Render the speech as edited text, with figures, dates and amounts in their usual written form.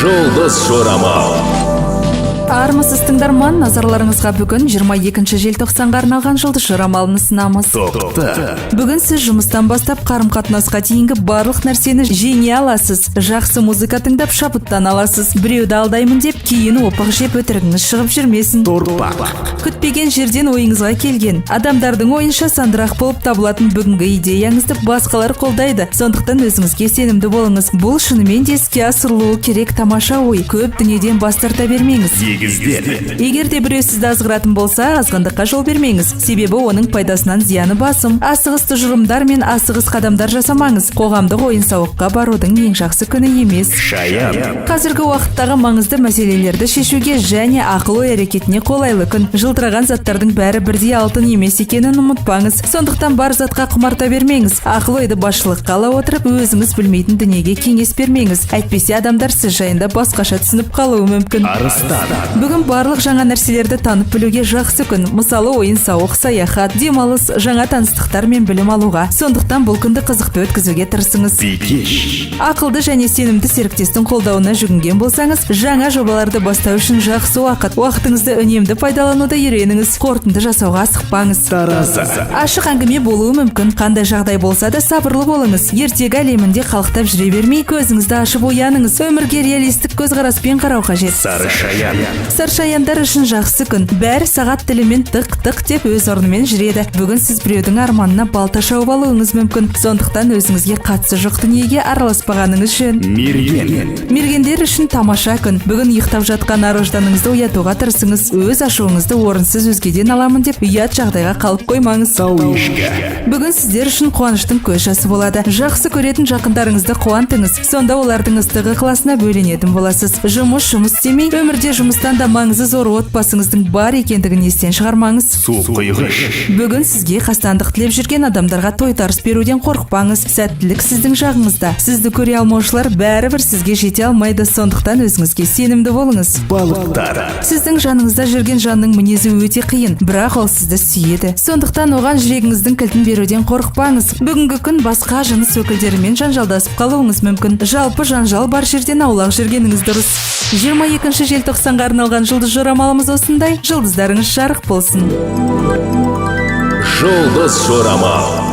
Жұлдыз жорамал. Армысыз, тыңдарман! Назарларыңызға бүгін 22 желтоқсанға арналған жұлдыз жорамалын ұсынамыз. Тоқты. Бүгін сіз жұмыстан бастап қарым-қатынасқа дейінгі барлық нәрсені жеңе аласыз. Жақсы музыка тыңдап, шабыттана аласыз. Біреуді алдаймын деп, кейін опық жеп, өтірігіңіз шығып жүрмесін. Торпақ. Күтпеген жерден ойыңызға келген, адамдардың ойынша сандырақ болып табылатын бүгінгі идеяңызды басқалар қолдайды. Сондықтан өзіңізге сенімді болыңыз. Бұл шынымен де іске асырылуы керек тамаша ой. Көп дүниеден бас тарта бермеңіз. Егіздер. Егер де біреу сізді азғыратын болса, азғындыққа жол бермеңіз, себебі оның пайдасынан зияны басым. Асығыс тұжырымдар мен асығыс қадамдар жасамаңыз. Қоғамдық ойын сауыққа барудың ең жақсы күні емес. Шаян. Қазіргі уақыттағы маңызды мәселелерді шешуге және ақыл ой әрекетіне қолайлы күн. Жылтыраған заттардың бәрі бірдей алтын емес екенін ұмытпаңыз. Сондықтан бар затқа құмарта бермеңіз. Ақыл ойды басшылыққа ала отырып, өзіңіз білмейтін дүниеге кеңес бермеңіз, әйтпесе адамдар сіз жайында басқаша түсініп қалуы мүмкін. Арыстан. Бүгін барлық жаңа нәрселерді танып білуге жақсы күн. Мысалы, ойын сауық, саяхат, демалыс, жаңа таныстықтар мен білім алуға. Сондықтан бұл күнді қызықты өткізуге тырысыңыз. Бикеш. Ақылды және сенімді серіктестің қолдауына жүгінген болсаңыз, жаңа жобаларды бастау үшін жақсы уақыт. Уақытыңызды үнемді пайдалануды үйреніңіз. Қорытынды жасауға асықпаңыз. Таразы. Ашық әңгіме болуы мүмкін. Қандай жағдай болса да, сабырлы болыңыз. Ертегі әлемінде қалықтап жүре бермей, көзіңізді ашып ояныңыз. Өмірге реалистік көзқараспен қарау қажет. Сары шаян. Саршаяндар үшін жақсы күн. Бәрі сағат тілімен тық тық деп өз орнымен жүреді. Бүгін сіз біреудің арманына балта шауып алуыңыз мүмкін. Сондықтан өзіңізге қатысы жоқ дүниеге араласпағаныңыз жөн. Мерген. Мергендер үшін тамаша күн. Бүгін ұйықтап жатқан ар ожданыңызды оятуға тырысыңыз. Өз ашуыңызды орынсыз өзгеден аламын деп, ұят жағдайға қалып қоймаңыз. Тау ешкі. Бүгін сіздер үшін қуаныштың көз жасы болады. Жақсы көретін жақындарыңызды қуантыңыз. Сонда олардың ыстық ықыласына бөленетін боласыз. Жұмыс, жұмыс демей, өмірде жұмыстан да маңызы зор отбасыңыздың бар екендігін естен шығармаңыз. Су құйғыш. Бүгін сізге қастандық тілеп жүрген адамдарға тойтарыс беруден қорықпаңыз. Сәттілік сіздің жағыңызда. Сізді көре алмаушылар бәрібір сізге жете алмайды. Сондықтан өзіңізге сенімді болыңыз. Балықтар. Сіздің жаныңызда жүрген жанның мінезі өте қиын, бірақ ол сізді сүйеді. Сондықтан оған жүрегіңіздің кілтін беруден қорықпаңыз. Бүгінгі күн басқа жыныс өкілдерімен жанжалдасып қалуыңыз мүмкін. Жалпы, жанжал бар жерден аулақ жүргеніңіз дұрыс. 22 желтоқсанға арналған жұлдыз жорамалымыз осындай. Жұлдыздарыңыз жарық болсын. Жұлдыз жорамал.